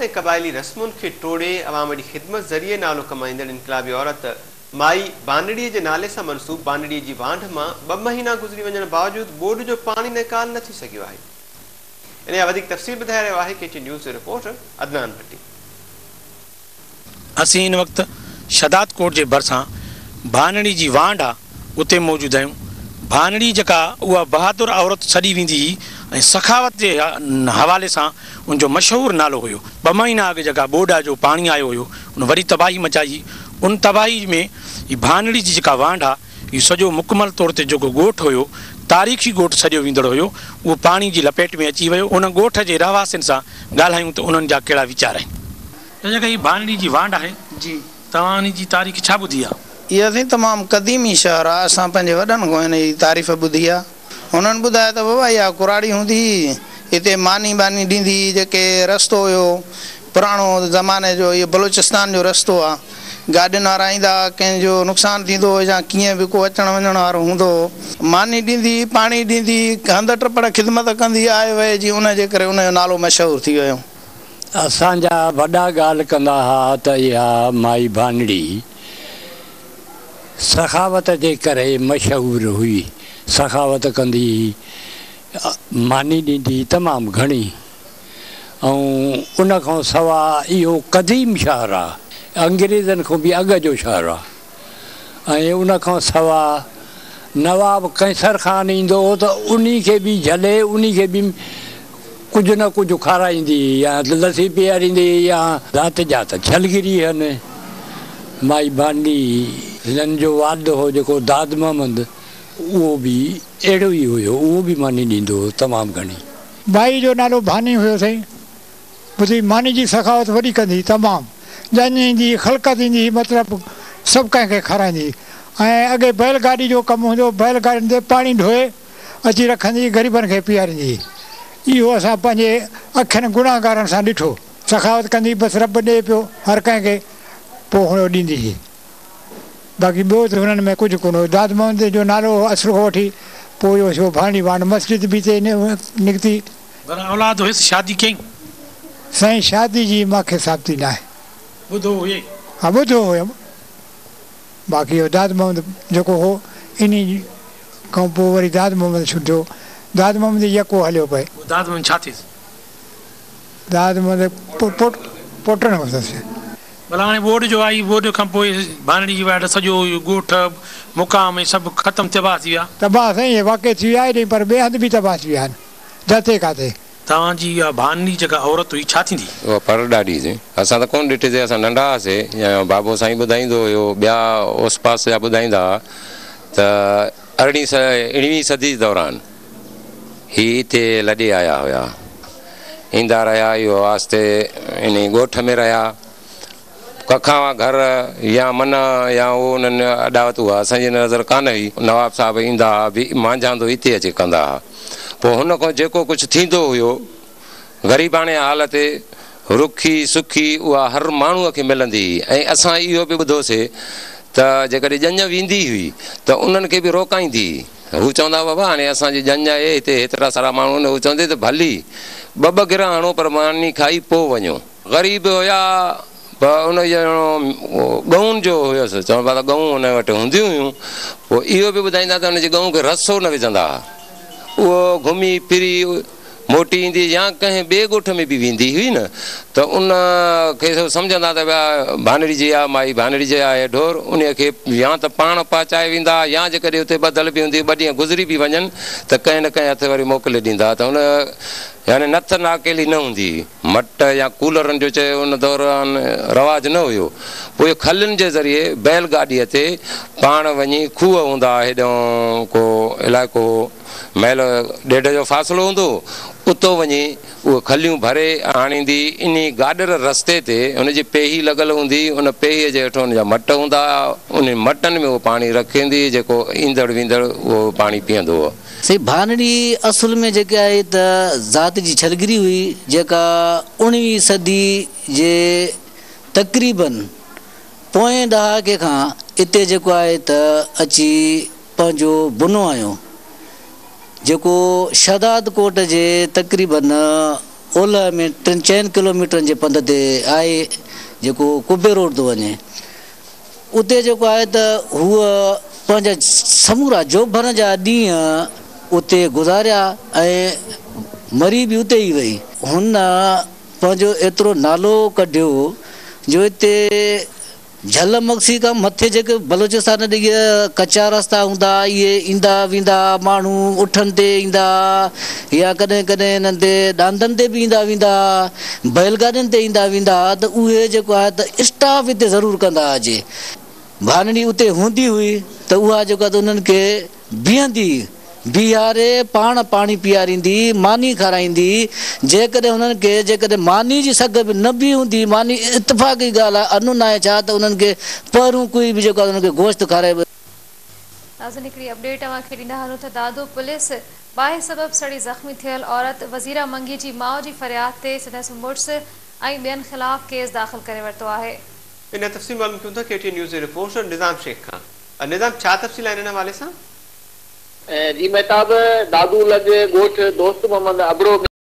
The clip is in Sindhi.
۽ قبائلي رسمن کي ٽوڙي عوام جي خدمت ذريعي نالو ڪمائيندڙ انقلابي عورت مائي بانڙي جي نالي سان منسوب بانڙي جي وانڍ مان ٻه مهينا گذري وڃڻ باوجود ٻوڏ جو پاڻي نيڪال نه ٿي سگهيو آهي. ان جا وڌيڪ تفصيل ٻڌائي رهيو آهي ڪي ٽي نيوز جو رپورٽر عدنان ڀٽي. اسين هن وقت شھداد ڪوٽ جي ڀرسان ڀانڙي جي وانڍ آ اتي موجود آهيون. ڀانڙي جيڪا اها بهادر عورت سڏي ويندي هئي ۽ سخاوت جي حوالي سان ان جو مشهور نالو هيو. ٻه مهينا اڳ جيڪا ٻوڏ جو پاڻي آيو هيو ان وڏي تباهي مچائي هئي. ان تباهي ۾ هي ڀانڙي جي جيڪا وانڍ آ هي سڄو مڪمل طور تي جيڪو ڳوٺ هيو تاريخي ڳوٺ سڏيو ويندڙ هيو اهو پاڻي جي لپيٽ ۾ اچي ويو. ان ڳوٺ جي رهواسين سان ڳالهايون ته انهن جا ڪهڙا ويچار آهن. ته جيڪا هي ڀانڙي جي وانڍ آهي، جي. توهان ان جي تاريخ ڇا ٻڌي آ؟ اهو سائين تمام قديمي شهر آ، اسان پنهنجي وڏن کان هن جي تعريف ٻڌي آ. هنن ٻڌايو ته بابا اها ڪراڙي هوندي هئي، هتي ماني ٻاني ڏيندي هئي، جيڪي رستو هيو پراڻو زماني جو اهو بلوچستان جو رستو آ، گاڏين وارا ايندا هئا، ڪنهن جو نقصان ٿيندو هو يا ڪيئن به ڪو اچڻ وڃڻ وارو هوندو هو، ماني ڏيندي هئي، پاڻي ڏيندي هئي، هنڌ ٽپڙ خدمت ڪندي هئي آئي وئي جي، ان جي ڪري ان جو نالو مشهور ٿي ويو. اسان جا وڏا ڳالهه ڪندا ها ته اها مائي ڀانڙي سخاوت جي ڪري مشهور هئي. سخاوت ڪندي هئي، ماني ڏيندي هئي تمام گهڻي ۽ ان کان سوا اهو قديم شهر آ، انگريزن کان به اڳ جو شهر آ. ۽ ان کان سوا نواب قيصر خان ايندو هو ته انهي کي به جهلي انهي کي به ڪجهه نه ڪجهه کارائيندي هئي يا لسي پياريندي هئي يا ذات جا ته ڇلگري هن مائي ڀانڊي هنن جو والد هو جيڪو داد محمد اهو به اهڙو ئي هيو اهو به ماني ڏيندو هو تمام گهڻي. مائي جو نالو ڀاني هيو سائين. ٻڌي ماني جي سخاوت وڏي ڪندي هئي تمام ڄڃ ايندي هئي خلقت ايندي هئي مطلب سڀ ڪنهن کي کارائيندي هئي ۽ اڳي بيل گاڏي جو ڪم هوندو هو بيل گاڏين تي پاڻي ڍوئي اچي رکندي هئي غريبن کي پياريندي هئي اهو اسان پنهنجي اکين گناهگارن سان ڏٺو سخاوت ڪندي بس رب ڏي پيو هر ڪنهن کي پوء هڻيو ڏيندي هئي باقي ٻيو ته هنن ۾ ڪجهه ڪونه هو داد محمد جو نالو هو اصل کان وٺي پوء اهو ٿيو ڀانڊي وانڍ مسجد به هتي نڪتي. ڀلا اولاد هيس شادي ڪيائين؟ سائين شادي جي مانکي ثابتي ناهي. ٻڌو هيئي؟ ها ٻڌو هيم. باقي اهو داد محمد جيڪو هو انهي کان پوء وري داد محمد شروع ٿيو. داد محمد يڪو هليو پئي. پوء داد محمد ڇا ٿيس؟ داد محمد پوٽ پوٽن هوس. ڀلا هاڻي ٻوڏ جو آئي ٻوڏ کان پوء ڀانڙي جي واٽ سڄو اهو ڳوٺ مقام ۽ سڀ ختم تباهه ٿي ويا. تباهه سائين اهي واقعي ٿي ويا هيڏي پر ٻئي هنڌ به تباهه ٿي ويا آهن. جتي ڪاٿي. توهان جي اها ڀانڙي جيڪا عورت هئي ڇا ٿيندي؟ اها پر ڏاڏي سي. اسان ته ڪونه ڏٺي سي، اسان ننڍا هئاسي يا بابو سائين ٻڌائيندو هيو، ٻيا اوس پاس جا ٻڌائيندا ها ته ارڙهين اڻويهين صدي دوران هي هتي لڏي آيا هيا. ايندا رهيا اهو آهستي انهي ڳوٺ ۾ رهيا. ڪکاوان گهر يا من يا اهو انهن اڏاوت اها اسان جي نظر ڪانه هئي. نواب صاحب ايندا ها به مانجهاندو هتي اچي ڪندا ها. پوء هن کان جيڪو ڪجهه ٿيندو هيو غريباڻي حال تي رکي سکي اها هر ماڻهوء کي ملندي هئي ۽ اسان اهو به ٻڌوسي ته جيڪڏهن ڄڃ ويندي هئي ته انهن کي به روڪائيندي هئي. هو چوندا هئا بابا هاڻي اسان جي ڄڃ آهي هتي هيترا سارا ماڻهو آهن. هو چوندي ته ڀلي ٻه ٻه گرهه هڻو پر ماني کائي پوء وڃو. غريب هيا پر ان ڄڻو ڳئون جو هيس، چون پيا ته ڳئون هن وٽ هونديون هيون، پوء اهو به ٻڌائيندا ته هن جي ڳئون کي رسو نه وجهندا ها، اهو گهمي ڦري موٽي ايندي يا ڪنهن ٻئي ڳوٺ ۾ به ويندي هئي نه ته ان کي سمجهندا ته ڀيا ڀانڙي جي آ مائي ڀانڙي جي آهي ڍور، انهيء کي يا ته پاڻ پهچائي ويندا ها يا جيڪڏهن اتي ٻڌل به هوندي ٻه ڏينهن گذري به وڃن ته ڪنهن نه ڪنهن هٿ وري موڪلي ڏيندا ته هن يعني نٿ ناڪيلي نه هوندي هئي. مٽ يا ڪولرن جو چيو ان دوران رواج نه هيو. پوء کلين جي ذريعي بيل گاڏيء تي پاڻ وڃي کوهه هوندا ها هيڏانهن ڪو علائقو هو ميل ڏيڍ جو فاصلو هوندو هو اتو وڃي اهي کليون ڀري آڻيندي انهي گاڏر رستي تي هن جي پيهي لڳل هوندي ان پيهيء جي هيٺون ان جا مٽ هوندا ها انهن مٽن ۾ اهو پاڻي رکيندي جيڪو ايندڙ ويندڙ اهو پاڻي پيئندو هو. سائين ڀانڙي اصل ۾ جيڪي آهي ته ذات جي ڇلگري هئي جيڪا اڻويهين صدي جي تقريبن پوئين ڏهاڪي کان اتي جيڪو آهي ته اچي پنهنجو بنو هنيو جيڪو شهداد ڪوٽ جي تقريبن اولهه ۾ ٽن چئن ڪلوميٽرن جي پنڌ تي آهي جيڪو قبي روڊ ٿو وڃي اتي جيڪو آهي ته هوء پنهنجا سمورا جوڀن جا ڏينهن اتي گذاريا ۽ مري به اتي ئي وئي. هن پنهنجو ايترو نالو ڪڍيو جو اتي جهل مگسي کان مٿي جيڪي بلوچستان ڏي ڪچا رستا هوندا اهي ايندا ويندا ماڻهو اٺن تي ايندا يا ڪڏهن ڪڏهن انهن تي ڏاندن تي به ايندا ويندا بيل گاڏين تي ايندا ويندا ته اهي جيڪو آهي ته اسٽاپ هتي ضرور ڪندا ها جي ڀانڙي اتي هوندي هئي ته اها جيڪو آهي ته انهن کي بيهندي، بيهاري پاڻ پاڻي پياريندي، ماني کارائيندي، جيڪڏهن هنن کي جيڪڏهن ماني جي سگهه به نه به هوندي، ماني اتفاقي ڳالهه آهي، انو ناهي ڇا ته انهن کي پهريون ڪوئي به جيڪو آهي انهن کي گوشت کارائي. ناظرين هڪڙي اپڊيٽ اوهان کي ڏيندا هلون ته دادو پوليس باهه سبب سڙي زخمي ٿيل عورت وزيرا منگي جي ماء جي فرياد تي سندس مڙس ۽ ٻين خلاف ڪيس داخل ڪري ورتو آهي. ان تفصيل معلوم ڪيون ٿا ڪي ٽي اين نيوز جي رپورٽر نظام شيخ کان. نظام ڇا تفصيل آهن ان حوالي سان؟ جي مهتاب، دادو لڳ ڳوٺ دوست محمد ابڙو ۾.